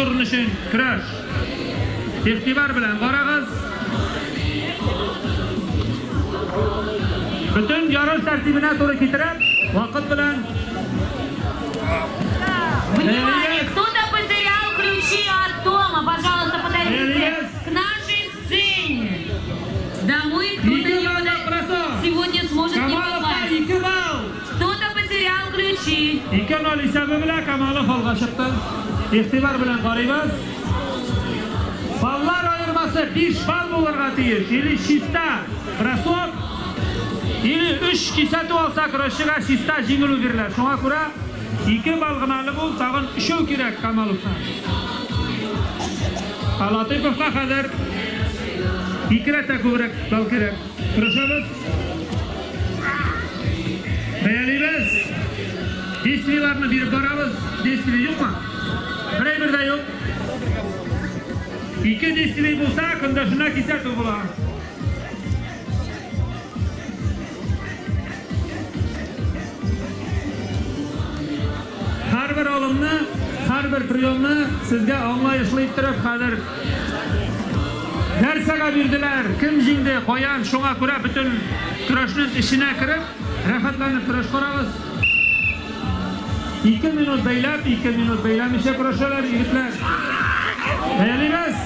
урын өчен көрәш. Игътибар белән карагыз. Бөтен ярыш тәртибенә туры китереп, вакыт белән. Внимание, кто-то потерял ключи от дома. Пожалуйста, подойдите к нашей сцене. Домой кто-то не подойдет. Сегодня сможет не попасть. Кто-то потерял ключи. 2-0 исәбе белән Камалов алга чыкты. Игътибар белән карыйбыз. Баллар аермасы 5 балл булырга тиеш. Или чиста бросок, или 3 кисәтү алса көрәшчегә чиста җиңелү бирелә. Шуңа күрә 2 балл гына әле бу, тагын 3 кирәк Камаловка. Латыйповка хәзер 2 рәттә күбрәк балл кирәк. Көрәшәбез. Бәялибез. Действиеләрне биреп барабыз. Действие юкмы? Берәй дә юк. 2 действие булса, көндәшенә кисәтү була. Һәрбер алымны, һәрбер приемны сезгә аңлаешлы иттереп хәзер нәрсәгә бирделәр, кем җиңде, каян, шуңа күрә бөтен көрәшнең эченә кереп, рәхәтләнеп көрәш карагыз. 2 минут бәйләп, 2 минут бәйләмичә көрәшәләр егетләр. Бәялибез.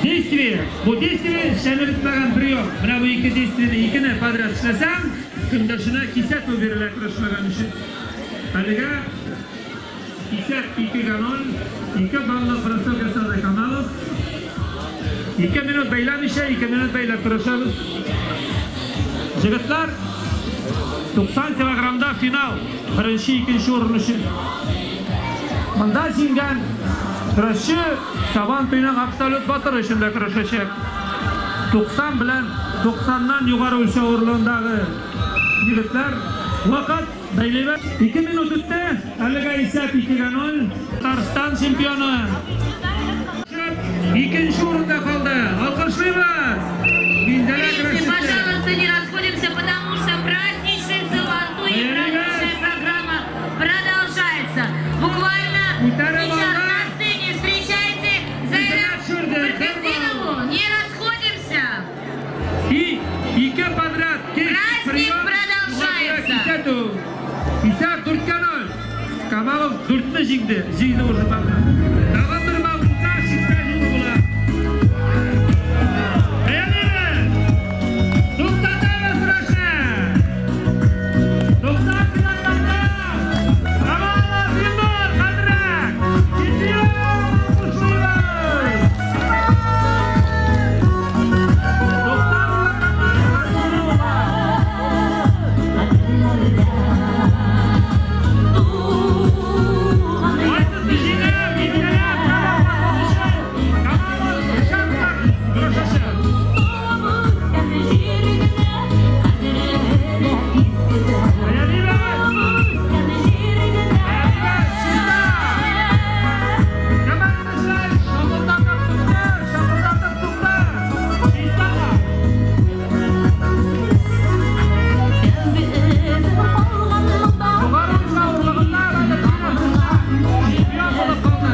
Действие. Бу действие эшләнеп бетмәгән прием. Менә бу ике действиене икене подряд эшләсәң, көндәшенә кисәтү бирелә көрәшмәгән өчен. Әлегә исәп 2-0, 2 баллы бросок ясады Камалов. 2 минут бәйләмичә, 2 минут бәйләп көрәшәбез. Егетләр, 90 килограммда финал, беренче, икенче урын өчен. Монда җиңгән көрәшче Сабан туеның абсолют батыры өчен дә көрәшәчәк. 90 белән 90-нан югары үлчәү урынындагы егетләр вакыт бәйлибез. 2 минут үтте, әлегә исәп 2-0. Татарстан чемпионы икенче урында калды. Алкышлыйбыз. Минзәлә көрәшчесе. Пожалуйста, не расходимся, потому что праздничный Сабантуй и праздничная программа продолжается. Буквально сейчас на сцене встречайте Зайраб Фархетдинову. Не расходимся. И ике подряд. Праздник продолжается. Исәп 4-0. Камалов 4-ны җиңде. Җиңде уже балны. Тагын бер балл булса, чиста җиңү була. Бәялибез. Туктатабыз көрәшне. 90 килограммда Камалов Илнур хәзрәт. Чемпион алкышлыйбыз. 90 килограммда була. Кайсысы җиңә, Минзәлә, Камалов Ришат көрәшәчәк. Бәялибез. Бәялибез, чиста. Командачылар шапылдатып сукты, шапылдатып сукты. Чиста. Югары үлчәү авырлыгында Бәдретдинов чемпион булып калды.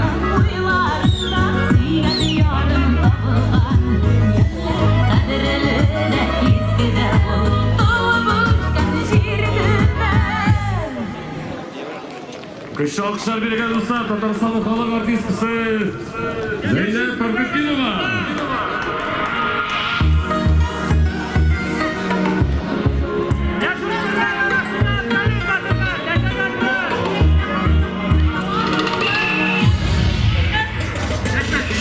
Көчле алкышлар биргән дуслар, Татарстанның халык артисткасы Зәйнәб Фархетдинова. Яшүсмерләр арасында абсолют батырлар, тәкәбберләр. Рәхмәт.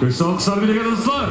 Көчле алкышлар бирегез, дуслар.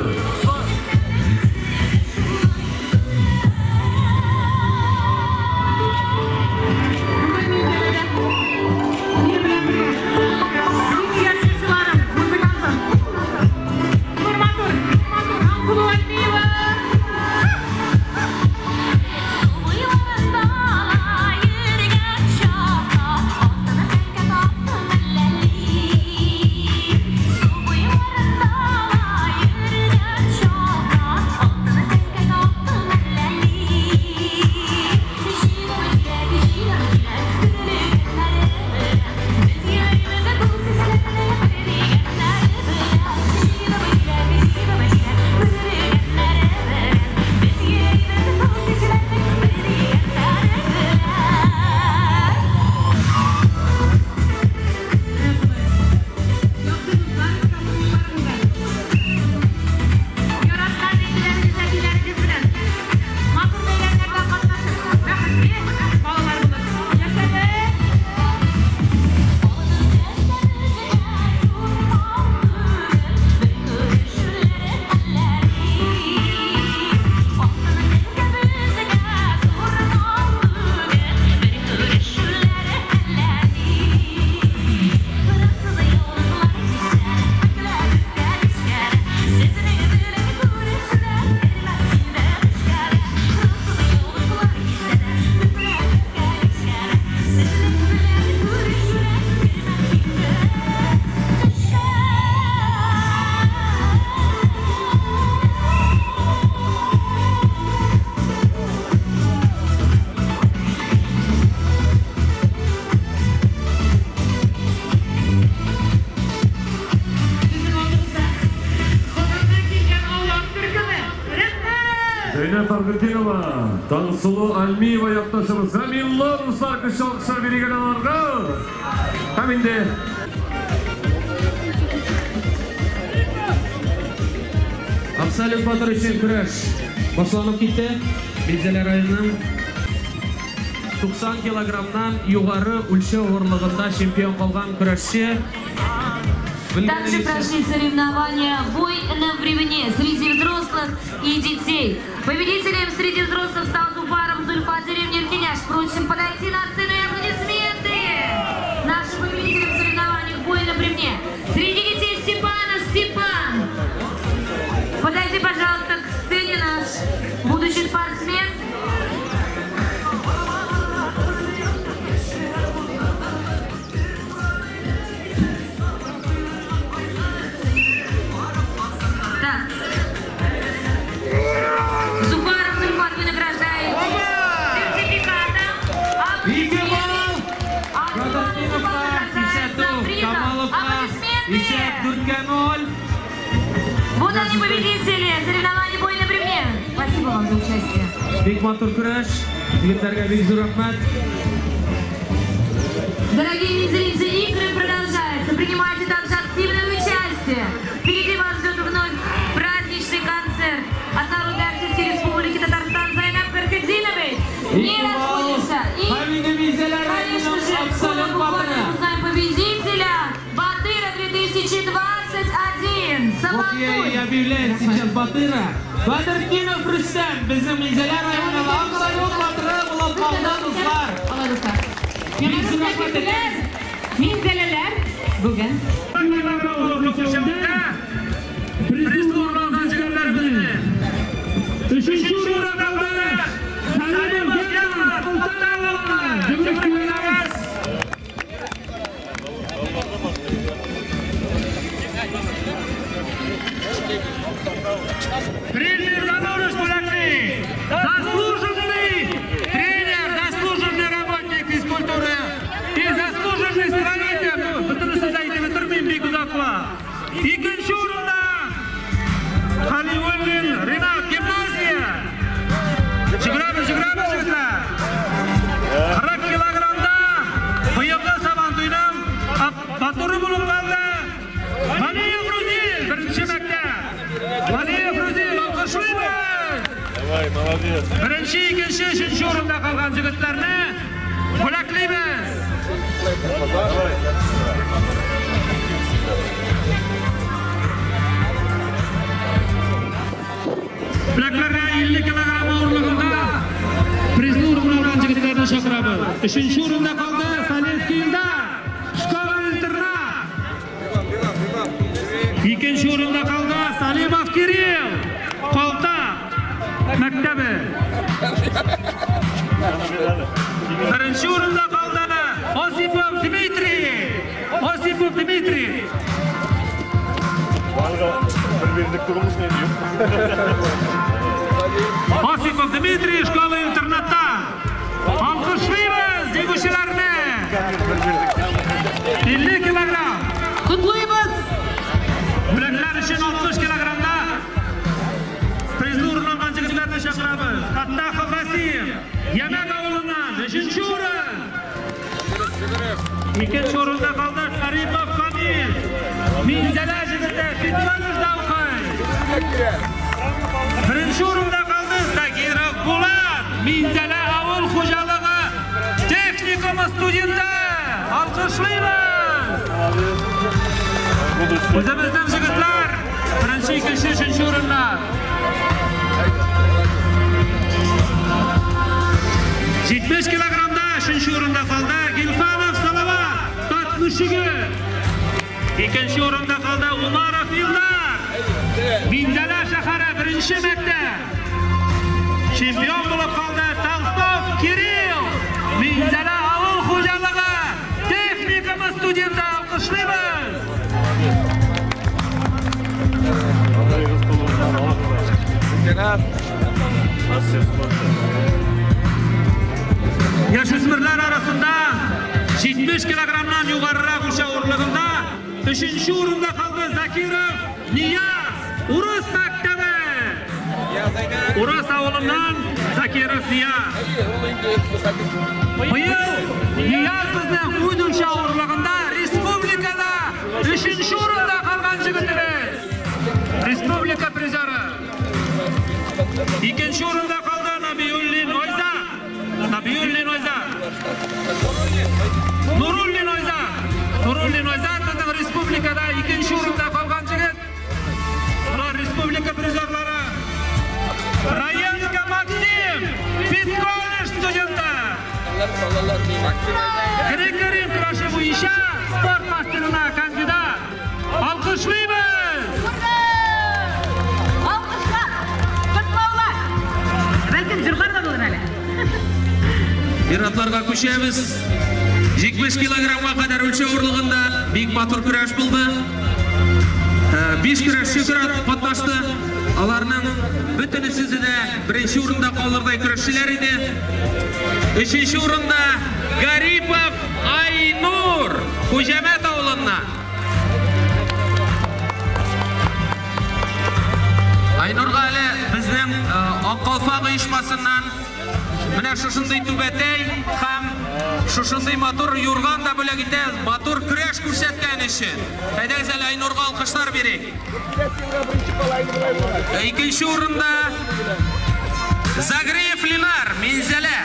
Таңсылу Альмиева якташыбыз һәм Илнур дуслар көчле алкышлар бирегез аларга. Һәм инде Абсолют батыр өчен көрәш башланып китте. Минзәлә районының 90 килограммнан югары үлчәү авырлыгында чемпион калган көрәшче. Также прошли соревнования «Бой на бревне» среди взрослых и детей. Победителем среди взрослых стал Зуфаров Зульфат, деревня Иркиняш. Просим подойти на сцену и аплодисменты нашим победителям в соревнованиях «Бой на бревне». Среди детей Степанов Степан. Подойди, пожалуйста, к сцене наш будущий спортсмен. Зуфаров Зульфат, вы награждаете сертификатом. Аплодисменты! Вот они, победители соревнований «Бой на бревне». Спасибо вам за участие. Бик матур көрәш. Егетләргә бик зур рәхмәт. Дорогие минзелинцы, игры продолжаются. Принимайте также активное участие. Впереди вас ждет вновь праздничный концерт от Народной артистки Республики Татарстан Зайнаб Фархетдиновой. Не расходимся. И, конечно же, скоро буквально узнаем победителя Батыра 2021. Вот я и объявляю сейчас Батыра. Бадырдинов Рөстәм, безнең Минзәлә районының абсолют батыры булып калды, дуслар. Бик зур рәхмәт әйтәбез. Минзәләләр бүген Призлы урын алган егетләребезне. Өченче урын алды Сәлимов Герман Султанова. Тәбриклибез. Тренер бүләкли. Заслуженный тренер, заслуженный работник физкультуры и заслуженный строитель. Бөтенесе дә әйтеп бетермим, бик озакла. Икенче урында Халиуллин Ринат, гимназия. Жүгірәбез, жүгірәбез, жігітлер. 40 килограммда быелгы Сабантуйның батыры булып калды Валиев Рузил, беренче мәктәп. Валиев Рузил, алкышлыйбыз. Давай, молодец. Беренче, икенче, өченче урында калган егетләрне бүләклибез. Давай. чакырабыз. Өченче урында калды Советский Илдар, школа-интернат. Икенче урында калды Салимов Кирилл, Калта мәктәбе. Беренче урында калды Осипов Дмитрий. Осипов Дмитрий. Осипов Дмитрий, школа-интернатта. Алкышлыйбыз җиңүчеләрне. 50 килограмм. Котлыйбыз. Бүләкләр өчен 60 килограммда призлы урын алган егетләрне чакырабыз. Фаттахов Расим, Ямәк авылыннан 3нче урын. Икенче урында калды Шарипов Камил. Минзәлә егете Петровичда укый. Беренче урында калды Загиров Булат, Минзәлә авыл хуҗалыгы техникумы студенты. Алкышлыйбыз. Үзебезнең егетләр беренче, икенче, өченче урыннар. 70 килограммда өченче урында калды Гилфанов Салават, Татмышыгы. Икенче урында калды Умаров Илдар, Минзәлә шәһәре беренче мәктәп. Чемпион булып калды Толстов Кирилл, Минзәлә авыл хуҗалыгы техникумы студенты. Алкышлыйбыз. Яшүсмерләр арасында 70 килограммнан югарырак үлчәү авырлыгында өченче урында калды Закиров Нияз, Урыс мәктәбе. Урыс авылыннан Закиров Нияз. Быел Нияз безнең үз үлчәү авырлыгында республикада өченче урында калган егетебез. Республика призеры. Икенче урында калды Набиуллин Айзат. Набиуллин Айзат. Нуруллин Айзат. Нуруллин Айзат безнең республикада икенче урында калган егет. Булар республика призерлары. Раенко Максим, педколледж студенты. Грек-рим көрәше буенча спорт мастерына кандидат. Алкышлыйбыз. Алкышлар, котлаулар. Бәлкем җырлар да булыр әле. Ир-атларга күчәбез. 70 килограммга кадәр үлчәү авырлыгында бик матур көрәш булды. 5 көрәшче катнашты. Аларның бөтенесе дә беренче урында калырдай көрәшчеләр иде. Өченче урында Гарипов Айнур, Хуҗәмәт авылыннан. Айнурга әле безнең Ак калфак оешмасыннан менә шушындый түбәтәй һәм шушындый матур юрган да бүләк итә, матур көрәш күрсәткән өчен. Әйдәгез әле Айнурга алкышлар бирик. Икенче урында Загреев Ленар, Минзәлә.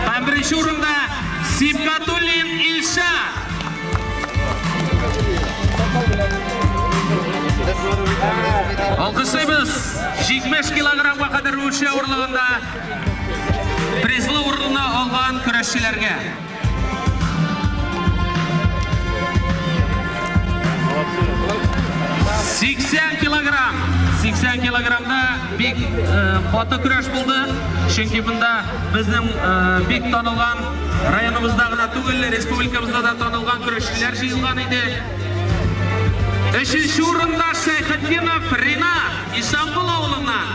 Һәм беренче урында Сибгатуллин Илшат. Алкышлыйбыз. 70 килограммга кадәр үлчәү авырлыгында призлы урынны алган көрәшчеләргә. 80 килограмм. 80 килограммда бик каты көрәш булды. Чөнки монда безнең бик танылган районыбызда гына түгел, республикабызда да танылган көрәшчеләр җыелган иде. Өченче урында Шәйхетдинов Ринат, Исанкул авылыннан.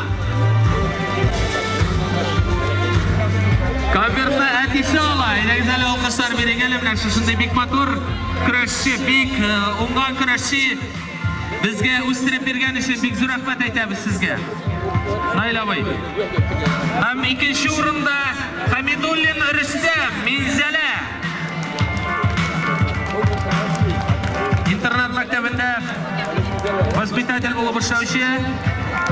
Конвертны әтисе ала. Әйдәгез әле алкышлар бирик әле. Менә шушындый бик матур көрәшче, бик уңган көрәшче безгә үстереп биргән өчен бик зур рәхмәт әйтәбез сезгә. Наил абый. Һәм икенче урында Хамидуллин Рөстәм, Минзәлә. Интернат мәктәбендә воспитатель булып эшләүче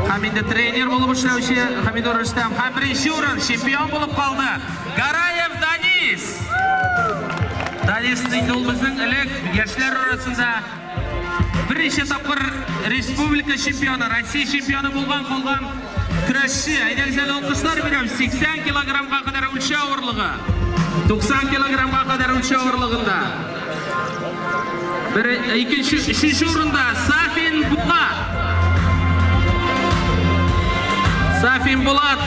һәм инде тренер булып эшләүче Хамидуллин Рөстәм һәм беренче урын чемпион булып калды Гараев Данис. Данис инде ул безнең элек яшьләр арасында берничә тапкыр республика чемпионы, Россия чемпионы булган, калган көрәшче. Әйдәгез әле алкышлар бирәм. 80 килограммга кадәр үлчәү авырлыгы. 90 килограммга кадәр үлчәү авырлыгында. Бер, икенче, өченче урында Сафин Булат. Сафин Булат.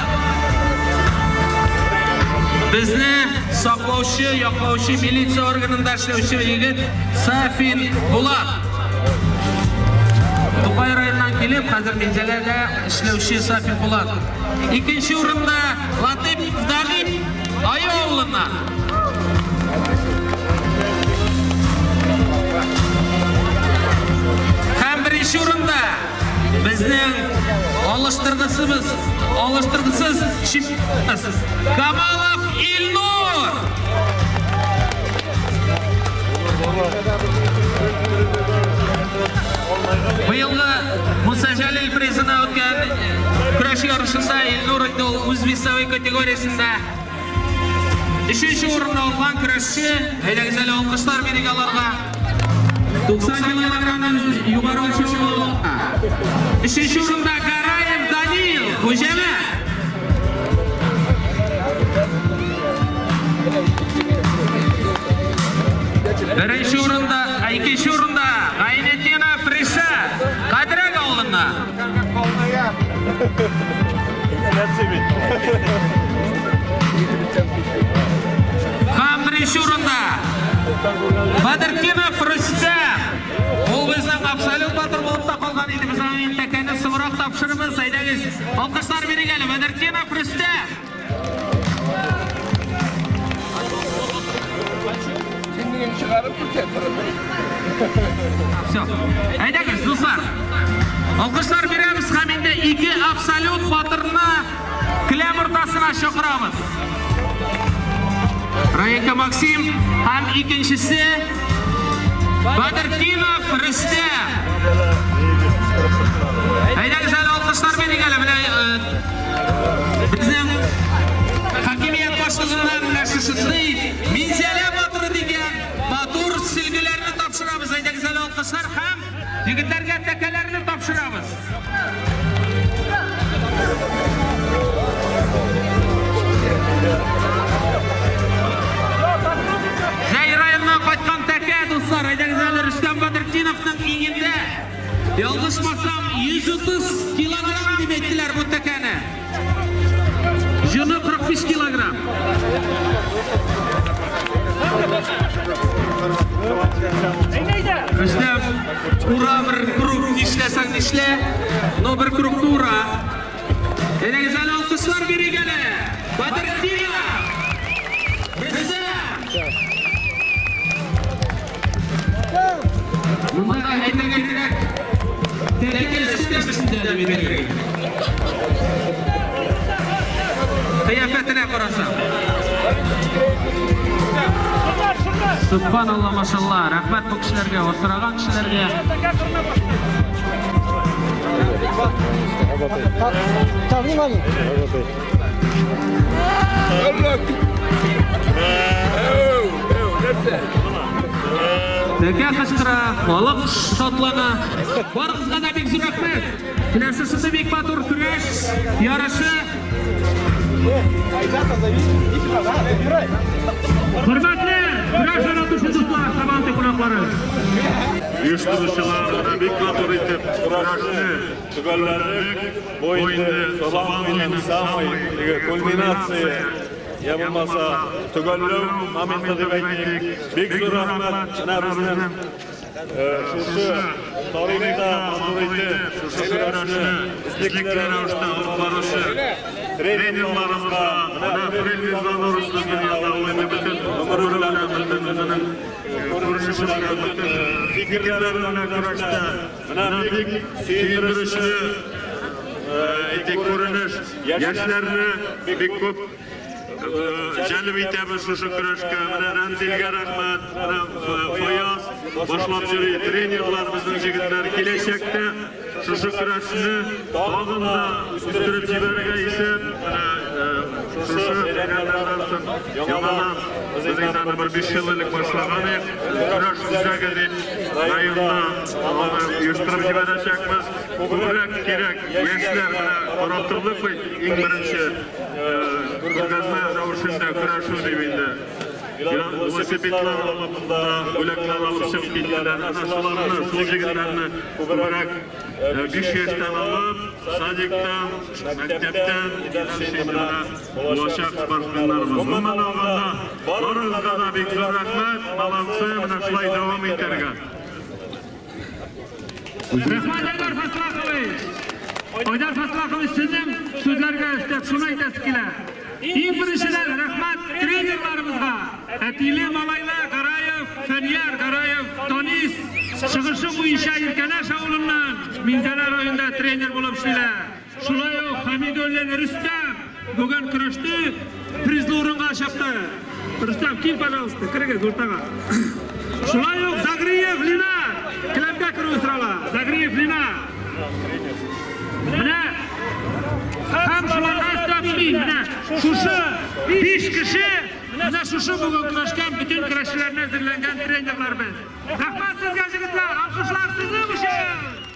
Безне саклаучы, яклаучы милиция органында эшләүче егет Сафин Булат. Тукай районыннан килеп, хәзер Минзәләдә эшләүче Сафин Булат. Икенче урында Латыйп Далип Аю авылыннан. Һәм беренче урында безнең алыштыргысыз чемпионыбыз Камалов Илнур. Быелгы Муса Җәлил призына үткән көрәш ярышында Илнур инде ул үз весовой категориясендә өченче урынны алган көрәшче. Әйдәгез әле алкышлар бирик аларга. 90 килограммнан югары үлчәү. Өченче урында Гараев Данил Хуҗәмә. Беренче урында, икенче урында Гайнетдинов Ришат Кадрәк авылыннан. Һәм беренче урында Бадыркинов Рөстәм. Ул безнең абсолют батыр булып та калган иде. Без аның тәкәне соңрак тапшырырбыз. Әйдәгез, алкышлар бирик әле. Бадыркинов Рөстәм. Все. Әйдәгез, дуслар. Алкышлар бирәбез һәм инде ике абсолют батырны келәм уртасына чакырабыз. Раенко Максим һәм икенчесе Бадыркинов Рөстәм. Әйдәгез әле алкышлар бирик әле. Менә безнең хакимият башлыгыннан менә шушындый Минзәлә батыры дигән матур сөлгеләрне тапшырабыз. Әйдәгез әле алкышлар һәм егетләргә тәкәләрне тапшырабыз. Зәй районыннан кайткан тәкә, дуслар. Әйдәгез әле Рөстәм Бадыркиновның иңендә. Ялгышмасам, 130 килограмм дип әйттеләр бу тәкәне. Җоны 45 килограмм. Рөстәм, ура бер круг нишләсәң нишлә, но бер кругны ура. Әйдәгез әле алкышлар бирик әле. Бадыркинов! Рөстәм! Монда әйтергә кирәк, тәкә өстәм өстендә дип әйтергә кирәк. Кыяфәтенә карасаң. Субханалла, машалла. Рәхмәт бу кешеләргә, асраган кешеләргә. Тәкә кычкыра, халык шатлана. Барыгызга да бик зур рәхмәт. Менә шушы бик матур көрәш ярышы. Хөрмәтле көрәш яратучы дуслар, Сабантуй кунаклары. Оештыручылар бик матур итеп көрәшне төгәлләдек. Бу инде Сабантуйның самый кульминация, я булмаса төгәлләү моменты дип әйтик. Бик зур рәхмәт менә безнең шушы тарихта матур итеп шушы көрәшне эзлекле рәвештә алып баручы тренерларыбызга, менә Фәрит Мирзанурович безнең янда, ул инде бөтен гомере белән, бөтен үзенең күренеше белән, бөтен фикерләре белән көрәштә. Менә бик сөендеречле әйтик күренеш, яшьләрне бик күп җәлеп итәбез шушы көрәшкә. Менә Рәмзилгә рәхмәт, менә Фаяз башлап йөри, тренерлар безнең егетләр киләчәктә шушы көрәшне тагын да үстереп җибәрергә исәп. Менә Шушы бәйрәмнәрдән соң яңадан без инде аны бер 5 ел элек башлаган идек. Көрәш үзәге дип районда аны оештырып җибәрәчәкбез. Күбрәк кирәк яшьләр менә карап тордык бит иң беренче күргәзмә рәвешендә көрәшү дип инде. Велосипедлар алып да, бүләкләр алып чыгып киттеләр. Әнә шуларны, шул җегетләрне күбрәк 5 яшьтән алып, садиктан, мәктәптән инде менә булачак спортсменнарыбыз. Гомумән алганда, барыгызга да бик зур рәхмәт, молодцы, менә шулай дәвам итәргә. Рәхмәт, Айдар Фаслахович! Айдар Фаслахович, сезнең сүзләргә өстәп шуны әйтәсе килә. Иң беренчедән рәхмәт тренерларыбызга. Әтиле малайлы Гараев, Фәнияр Гараев, Тонис чыгышы буенча Иркәнәш авылыннан Минзәлә районында тренер булып эшлиләр. Шулай ук Хамидуллин Рөстәм бүген көрәште, призлы урынга чыкты. Рөстәм, кил, пожалуйста, керегез уртага. Шулай ук Загриев Лина, келәмгә керү сорала. Загриев Лина. Менә һәм шуларга өстәп мин, менә шушы 5 кеше, менә шушы бүген көрәшкән бөтен көрәшчеләрне әзерләнгән тренерлар без. Рәхмәт сезгә, җегетләр, алкышлар сезнең өчен!